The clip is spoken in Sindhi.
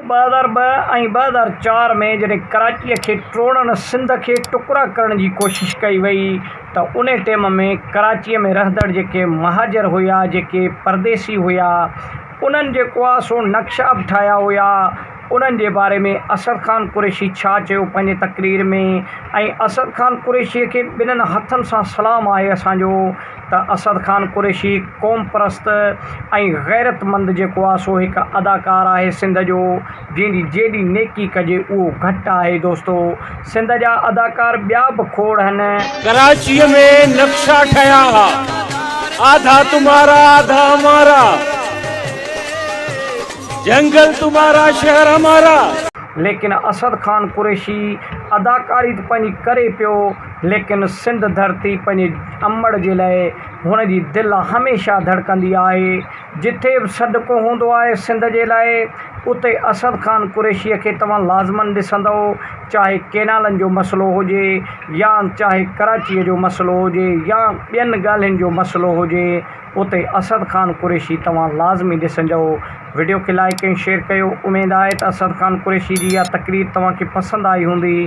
2002 ۽ 2004 ۾ جڏهن ڪراچيء کي ٽوڙڻ سنڌ کي ٽڪرا ڪرڻ جي ڪوشش ڪئي وئي ته ان ٽيم ۾ ڪراچيء ۾ رهندڙ جيڪي مهاجر هيا جيڪي پرديسي هيا انهن جيڪو آ سو نقشا به ٺاهيا هيا انهن جي باري ۾ اسد خان قريشي ڇا چيو پنهنجي تقرير ۾ ۽ اسد خان قريشي کي ٻنهن هٿن سان سلام آهي اسان جو ته اسد خان قريشي قوم پرست ۽ غيرت مند جيڪو آ سو هڪ اداڪار آهي سنڌ جو جنهن جي جيڏي نيڪي ڪجي اهو گهٽ آهي دوستو سنڌ جا اداڪار ٻيا به کوڙ هن. ڪراچيء ۾ نقشا ٺهيا ها، آڌا تمهارا آڌا همارا، جنگل تمهارا شهر همارا. ليڪن اسد خان قريشي اداڪاري ته پنهنجي ڪري پيو ليڪن سنڌ ڌرتي پنهنجي امڙ جي لئه هن جي دل هميشه ڌڙڪندي آهي جتي به سڏڪو هوندو آهي سنڌ جي لاء اتي اسد خان قريشيء کي توهان لازمن ڏسندؤ چاهي ڪينالن جو مسئلو هجي يا چاهي ڪراچيء جو مسئلو هجي يا ٻين ڳالهين جو مسئلو هجي اتي اسد خان قريشي توهان لازمي ڏسندؤ وڊيو کي لائيڪ ۽ شيئر ڪيو اميد آهي ته اسد خان قريشي جي اها تقرير توهان کي پسند آئي هوندي.